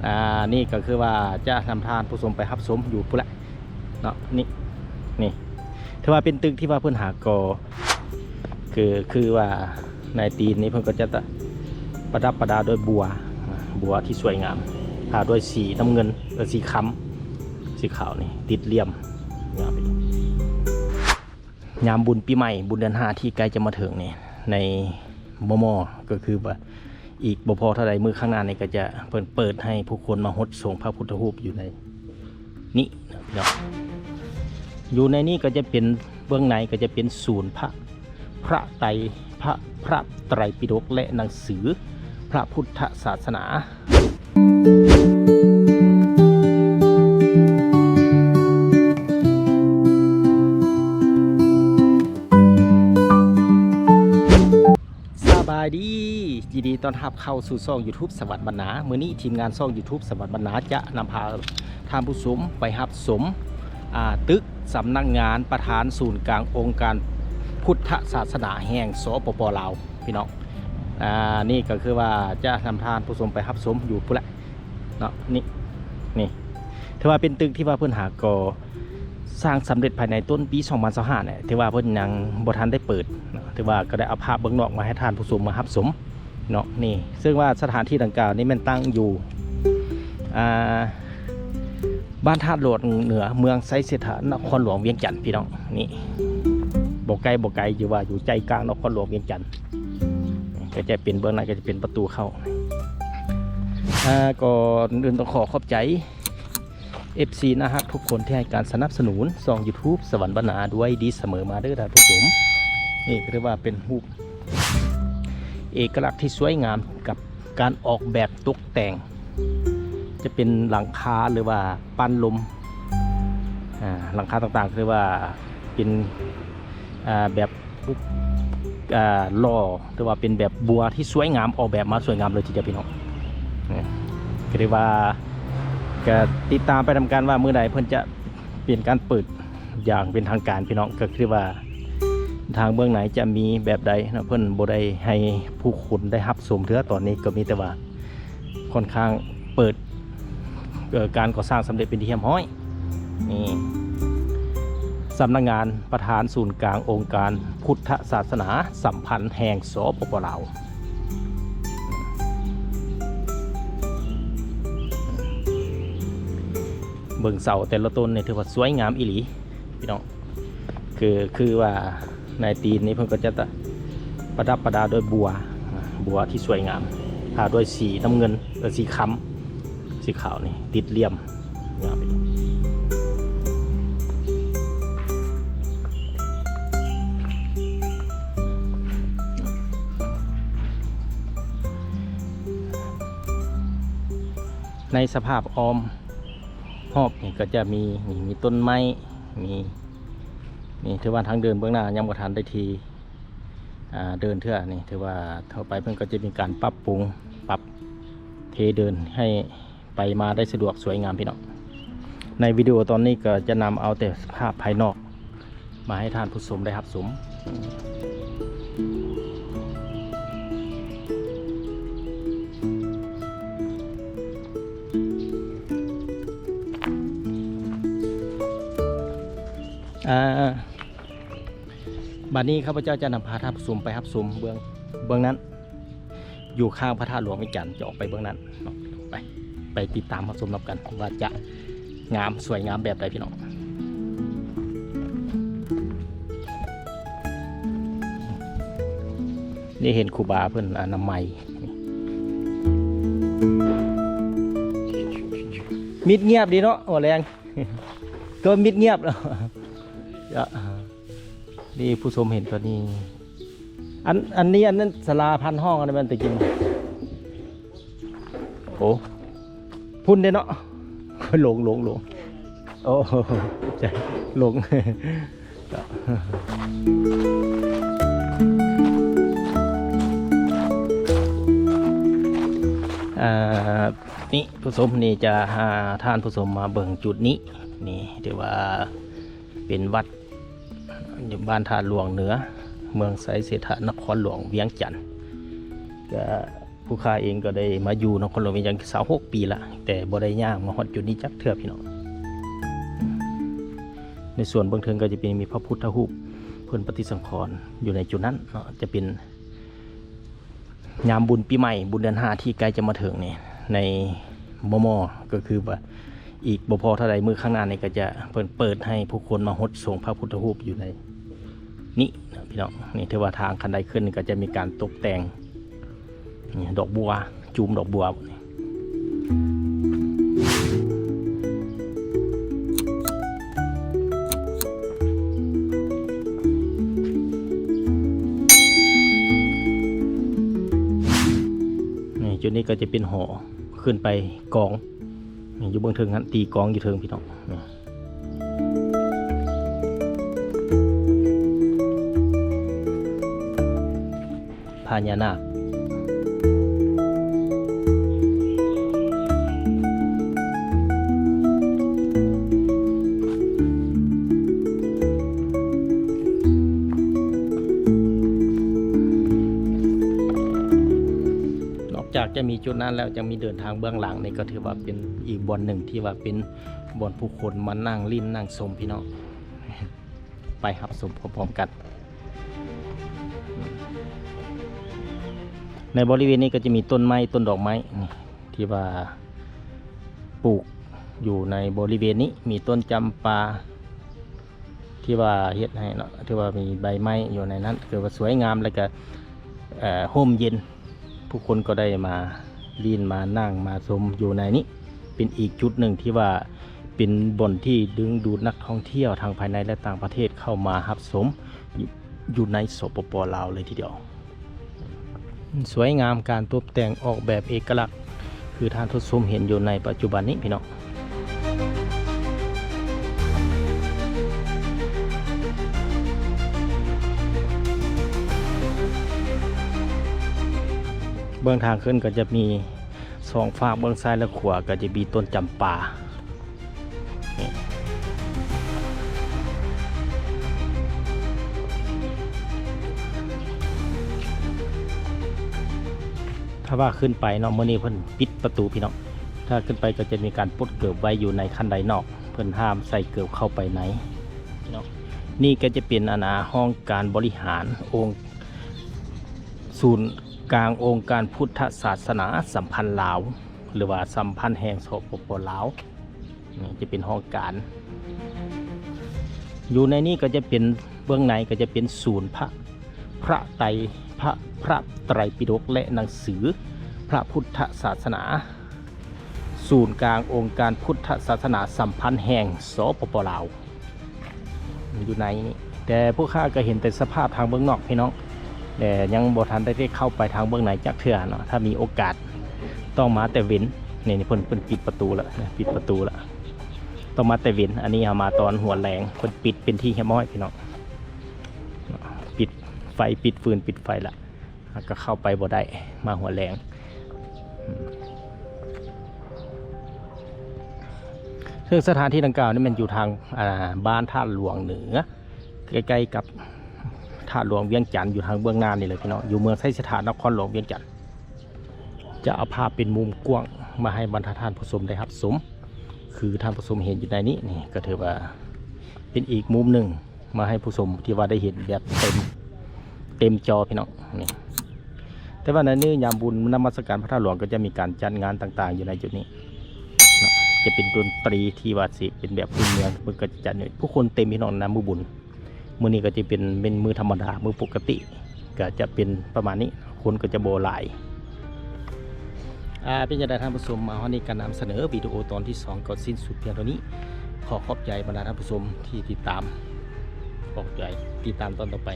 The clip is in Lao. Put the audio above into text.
ອ່າ ນີ້ກໍຄືວ່າຈະນຳທ່ານຜູ້ຊົມໄປຮັບຊົມຢູ່ພຸ້ນແຫຼະເນາະ. ນີ້ ນີ້ຖືວ່າເປັນຕຶກທີ່ວ່າເພິ່ນຫາກໍ່ ຄື ຄືວ່າໃນຕີນນີ້ເພິ່ນກໍຈະປະດັບປະດາດ້ວຍບົວ ບົວທີ່ສວຍງາມ ທາດ້ວຍສີນ້ຳເງິນ ເອີ ສີຄຳ ສີຂາວນີ້ ຕິດຫຼ່ຽມ ງາມ. ຍາມບຸນປີໃໝ່ ບຸນເດືອນຫ້າທີ່ໃກ້ຈະມາເຖິງນີ້ ໃນມໍ່ໆ ກໍຄືວ່າອີກບໍ່ພໍເທົ່າໃດມື້ຂ້າງໜ້ານີ້ ກໍຈະເພິ່ນເປີດໃຫ້ຜູ້ຄົນມາຫົດສົງພະພຸດທະຮູບຢູ່ໃນນີ້ເນາະ ພີ່ນ້ອງ. ຢູ່ໃນນີ້ກໍຈະເປັນ ເບື້ອງໃນກໍຈະເປັນສູນພະ ພະໄຕ ພະ ພະໄຕປິດົກ ແລະ ໜັງສືພະພຸດທະສາສະໜາ. ສະບາຍດີ ຍິນດີຕ້ອນຮັບເຂົ້າສູ່ຊ່ອງຢູທູບສະຫວັນບັນນາ. ມື້ນີ້ທີມງານຊ່ອງຢູທູບສະຫວັນບັນນາ ຈະນຳພາທ່ານຜູ້ຊົມໄປຮັບຊົມ ອ່າ ຕຶກສຳນັກງານປະທານສູນກາງອົງການພຸດທະສາສະໜາແຫ່ງ ສປປ ລາວ ພີ່ນ້ອງ. ອ່າ ນີ້ກໍຄືວ່າຈະນຳທ່ານຜູ້ຊົມໄປຮັບຊົມຢູ່ພຸ້ນແຫຼະເນາະ. ນີ້ ນີ້ຖືວ່າເປັນຕຶກທີ່ວ່າເພິ່ນຫາກໍ່ສ້າງສຳເລັດພາຍໃນຕົ້ນປີສອງພັນຊາວຫ້ານີ້ ຖືວ່າເພິ່ນຍັງບໍ່ທັນໄດ້ເປີດເນາະ. ຖືວ່າກໍໄດ້ເອົາພາບເບື້ອງນອກມາໃຫ້ທ່ານຜູ້ຊົມມາຮັບຊົມເນາະ. ນີ້ ເຊິ່ງວ່າສະຖານທີ່ດັ່ງກ່າວນີ້ແມ່ນຕັ້ງຢູ່ ອ່າ ບ້ານທາດຫຼວງເໜືອ ເມືອງໄຊເສດຖາ ນະຄອນຫຼວງວຽງຈັນ ພີ່ນ້ອງ. ນີ້ ບໍ່ໄກ ບໍ່ໄກ ຢູ່ວ່າຢູ່ໃຈກາງນະຄອນຫຼວງວຽງຈັນ ກໍຈະເປັນເບື້ອງໃນ ກໍຈະເປັນປະຕູເຂົ້າ. ອ່າ ກ່ອນອື່ນຕ້ອງຂໍຂອບໃຈເອັຟຊີໜ້າຮັກທຸກຄົນທີ່ໃຫ້ການສະໜັບສະໜູນຊ່ອງຢູທູບສະຫວັນບັນນາດ້ວຍດີສະເໝີມາເດີທ່ານຜູ້ຊົມ. ນີ້ກໍຖືວ່າເປັນຮູບເອກະລັກທີ່ສວຍງາມກັບການອອກແບບຕົກແຕ່ງ ຈະເປັນຫຼັງຄາ ຫຼືວ່າປັ້ນລົມ ອ່າ ຫຼັງຄາຕ່າງໆ ຄືວ່າເປັນ ອ່າ ແບບ ອ່າ ຫຼໍ່ ຫຼືວ່າເປັນແບບບົວທີ່ສວຍງາມ ອອກແບບມາສວຍງາມເລີຍທີດຽວ ພີ່ນ້ອງ. ນີ້ ກໍຖືວ່າ ກໍຕິດຕາມໄປນຳກັນວ່າມື້ໃດເພິ່ນຈະເປັນການເປີດຢ່າງເປັນທາງການ ພີ່ນ້ອງ. ກໍຄືວ່າທາງເບື້ອງໃນຈະມີແບບໃດເນາະ ເພິ່ນບໍ່ໄດ້ໃຫ້ຜູ້ຄົນໄດ້ຮັບຊົມເທື່ອ. ຕອນນີ້ກໍມີແຕ່ວ່າ ຂ້ອນຂ້າງເປີດ ເອີ ການກໍ່ສ້າງສຳເລັດເປັນທີ່ຮຽບຮ້ອຍ. ນີ້ ສຳນັກງານປະທານສູນກາງອົງການພຸດທະສາສະໜາສຳພັນແຫ່ງ ສປປ ລາວ. ເບິ່ງເສົາແຕ່ລະຕົ້ນນີ້ຖືວ່າສວຍງາມອີ່ຫຼີ ພີ່ນ້ອງ. ຄື ຄືວ່າໃນຕີນນີ້ເພິ່ນກໍຈະປະດັບປະດາດ້ວຍບົວ ບົວທີ່ສວຍງາມ ທາດ້ວຍສີນ້ຳເງິນ ເອີ ສີຄຳ ສີຂາວນີ້ ຕິດຫຼ່ຽມ ງາມ. ໃນສະພາບອ້ອມຮອບນີ້ກໍຈະມີ ມີ ມີຕົ້ນໄມ້ ມີ ນີ້ ຖືວ່າທາງເດີນເບື້ອງໜ້າຍັງບໍ່ທັນໄດ້ເທ ອ່າ ເດີນເທື່ອ. ນີ້ຖືວ່າທົ່ວໄປເພິ່ນກໍຈະມີການປັບປຸງ ປັບເທເດີນໃຫ້ໄປມາໄດ້ສະດວກສວຍງາມ ພີ່ນ້ອງ. ໃນວິດີໂອຕອນນີ້ກໍຈະນຳເອົາແຕ່ພາບພາຍນອກ ມາໃຫ້ທ່ານຜູ້ຊົມໄດ້ຮັບຊົມ. ອ່າ ບາດນີ້ຂ້າພະເຈົ້າຈະນຳພາທ່ານຜູ້ຊົມໄປຮັບຊົມເບື້ອງ ເບື້ອງນັ້ນ ຢູ່ຂ້າງພະທາດຫຼວງວຽງຈັນ ຈະອອກໄປເບື້ອງນັ້ນເນາະ. ໄປ ໄປຕິດຕາມຮັບຊົມນຳກັນວ່າຈະງາມສວຍງາມແບບໃດ ພີ່ນ້ອງ. ນີ້ເຫັນຄູບາເພິ່ນອະນາໄມ ມິດງຽບດີເນາະ ຫົວແລງ ກໍມິດງຽບ. ນີ້ຜູ້ຊົມເຫັນຕົວນີ້ ອັນ ອັນນີ້ ອັນນັ້ນສາລາພັນຫ້ອງ ອັນນັ້ນແມ່ນແຕ່ກີ້ ໂອ້ ພຸ້ນເດ້ເນາະ ຫຼົງ ຫຼົງ ຫຼົງ ໂອ້ ຫຼົງ. ອ່າ ນີ້ຜູ້ຊົມ ນີ້ຈະພາທ່ານຜູ້ຊົມມາເບິ່ງຈຸດນີ້ ນີ້ຖືວ່າເປັນວັດ ຢູ່ບ້ານທາດຫຼວງເໜືອ ເມືອງໄຊເສດຖາ ນະຄອນຫຼວງວຽງຈັນ. ກະ ຜູ້ຂ້າເອງກໍໄດ້ມາຢູ່ນະຄອນຫຼວງວຽງຈັນຊາວຫົກປີລະ ແຕ່ບໍ່ໄດ້ຍ່າງມາຮອດຈຸດນີ້ຈັກເທື່ອພີ່ນ້ອງ. ໃນສ່ວນເບື້ອງເທິງກໍຈະເປັນ ມີພະພຸດທະຮູບເພິ່ນປະຕິສັງຂອນຢູ່ໃນຈຸດນັ້ນເນາະ, ຈະເປັນຍາມບຸນປີໃໝ່ ບຸນເດືອນຫ້າທີ່ໃກ້ຈະມາເຖິງນີ້ ໃນມໍ່ໆ ກໍຄືວ່າອີກບໍ່ພໍເທົ່າໃດມື້ຂ້າງໜ້ານີ້ ກໍຈະເພິ່ນເປີດໃຫ້ຜູ້ຄົນມາຫົດສົງພະພຸດທະຮູບຢູ່ໃນ ນີ້ເນາະພີ່ນ້ອງ, ນີ້ຖືວ່າທາງຄັນໄດຂຶ້ນນີ້ກໍຈະມີການຕົກແຕ່ງ ນີ້ດອກບົວ, ຈູມດອກບົວນີ້. ນີ້ຈຸດນີ້ກໍຈະເປັນຫໍຂຶ້ນໄປກອງ ນີ້ຢູ່ເບື້ອງເທິງຫັ້ນ ຕີກອງຢູ່ເທິງພີ່ນ້ອງ. ນີ້ ພະຍານາກ. ນອກຈາກຈະມີຈຸດນັ້ນແລ້ວ ຍັງມີເດີນທາງເບື້ອງຫຼັງ ນີ້ກໍຖືວ່າເປັນອີກບ່ອນໜຶ່ງທີ່ວ່າເປັນ ບ່ອນຜູ້ຄົນມານັ່ງຫຼິ້ນນັ່ງຊົມພີ່ນ້ອງ, ໄປຮັບຊົມພ້ອມໆກັນ. ໃນບໍລິເວນນີ້ກໍຈະມີຕົ້ນໄມ້ ຕົ້ນດອກໄມ້ ທີ່ວ່າປູກຢູ່ໃນບໍລິເວນນີ້, ມີຕົ້ນຈຳປາ ທີ່ວ່າເຮັດໃຫ້ເນາະ ຖືວ່າມີໃບໄມ້ຢູ່ໃນນັ້ນ ຄືວ່າສວຍງາມ ແລ້ວກໍ ເອີ ຮົ່ມເຢັນ. ຜູ້ຄົນກໍໄດ້ມາຫຼິ້ນມານັ່ງມາຊົມຢູ່ໃນນີ້ ເປັນອີກຈຸດໜຶ່ງທີ່ວ່າເປັນບ່ອນທີ່ດຶງດູດນັກທ່ອງທ່ຽວທັງພາຍໃນ ແລະ ຕ່າງປະເທດເຂົ້າມາຮັບຊົມຢູ່ໃນ ສປປ ລາວ ເລີຍທີດຽວ. ສວຍງາມ ການຕົບແຕ່ງອອກແບບເອກະລັກ ຄືທ່ານຜູ້ຊົມເຫັນຢູ່ໃນປັດຈຸບັນນີ້ພີ່ນ້ອງ. ເບື້ອງທາງຂຶ້ນກໍຈະມີສອງຟາກ ເບື້ອງຊ້າຍ ແລະ ຂວາ ກໍຈະມີຕົ້ນຈຳປາ. ຖ້າວ່າຂຶ້ນໄປເນາະ ມື້ນີ້ເພິ່ນປິດປະຕູພີ່ນ້ອງ, ຖ້າຂຶ້ນໄປກໍຈະມີການປົດເກີບໄວ້ຢູ່ໃນຄັນໄດນອກ, ເພິ່ນຫ້າມໃສ່ເກີບເຂົ້າໄປໃນເນາະ. ນີ້ກໍຈະເປັນ ອັນນ່າ ຫ້ອງການບໍລິຫານອົງ ສູນກາງອົງການພຸດທະສາສະໜາສຳພັນລາວ ຫຼືວ່າສຳພັນແຫ່ງ ສປປ ລາວ. ນີ້ຈະເປັນຫ້ອງການ. ຢູ່ໃນນີ້ກໍຈະເປັນ ເບື້ອງໃນກໍຈະເປັນສູນພະ ພະໄຕ ພະ ພະໄຕປິດົກ ແລະ ໜັງສືພະພຸດທະສາສະໜາ, ສູນກາງອົງການພຸດທະສາສະໜາສຳພັນແຫ່ງ ສປປ ລາວ ຢູ່ໃນນີ້. ແຕ່ພວກຂ້າກໍເຫັນແຕ່ສະພາບທາງເບື້ອງນອກພີ່ນ້ອງ, ແຕ່ຍັງບໍ່ທັນໄດ້ເຂົ້າໄປທາງເບື້ອງໃນຈັກເທື່ອເນາະ. ຖ້າມີໂອກາດຕ້ອງມາແຕ່ເວັນ. ນີ້ ນີ້ເພິ່ນ ເພິ່ນປິດປະຕູແລ້ວນະ, ປິດປະຕູແລ້ວ. ຕ້ອງມາແຕ່ເວັນ. ອັນນີ້ເຮົາມາຕອນຫົວແລງ, ເພິ່ນປິດເປັນທີ່ຮຽບຮ້ອຍພີ່ນ້ອງ. ປິດໄຟ ປິດຟືນ ປິດໄຟລະ. ເຮົາກໍເຂົ້າໄປບໍ່ໄດ້ ມາຫົວແລງ. ເຊິ່ງສະຖານທີ່ດັ່ງກ່າວນີ້ແມ່ນຢູ່ທາງ ອ່າ ບ້ານທາດຫຼວງເໜືອ ໃກ້ໆກັບທາດຫຼວງວຽງຈັນ ຢູ່ທາງເບື້ອງໜ້ານີ້ເລີຍພີ່ນ້ອງ, ຢູ່ເມືອງໄຊເສດຖາ ນະຄອນຫຼວງວຽງຈັນ. ຈະເອົາພາບເປັນມຸມກວ້າງມາໃຫ້ບັນດາທ່ານຜູ້ຊົມໄດ້ຮັບຊົມ ຄືທ່ານຜູ້ຊົມເຫັນຢູ່ໃນນີ້. ນີ້ກໍຖືວ່າເປັນອີກມຸມໜຶ່ງ ມາໃຫ້ຜູ້ຊົມທີ່ວ່າໄດ້ເຫັນແບບເຕັມ ເຕັມຈໍພີ່ນ້ອງນີ້. ແຕ່ວ່າໃນມື້ຍາມບຸນນະມັດສະການພະທາດຫຼວງ ກໍຈະມີການຈັດງານຕ່າງໆຢູ່ໃນຈຸດນີ້ເນາະ, ຈະເປັນດົນຕີທີ່ວ່າຊິເປັນແບບພື້ນເມືອງ ເພິ່ນກໍຈະຈັດຢູ່. ຜູ້ຄົນເຕັມພີ່ນ້ອງນະມື້ບຸນ. ມື້ນີ້ກໍຈະເປັນ ເປັນມື້ທຳມະດາ ມື້ປົກກະຕິ ກໍຈະເປັນປະມານນີ້, ຄົນກໍຈະບໍ່ຫຼາຍ. ອ່າ ເປັນຈັ່ງໃດທ່ານຜູ້ຊົມ, ມາຮອດນີ້ການນຳສະເໜີວິດີໂອຕອນທີສອງກໍສິ້ນສຸດພຽງເທົ່ານີ້. ຂໍຂອບໃຈບັນດາທ່ານຜູ້ຊົມທີ່ຕິດຕາມ, ຂອບໃຈ, ຕິດຕາມຕອນຕໍ່ໄປ.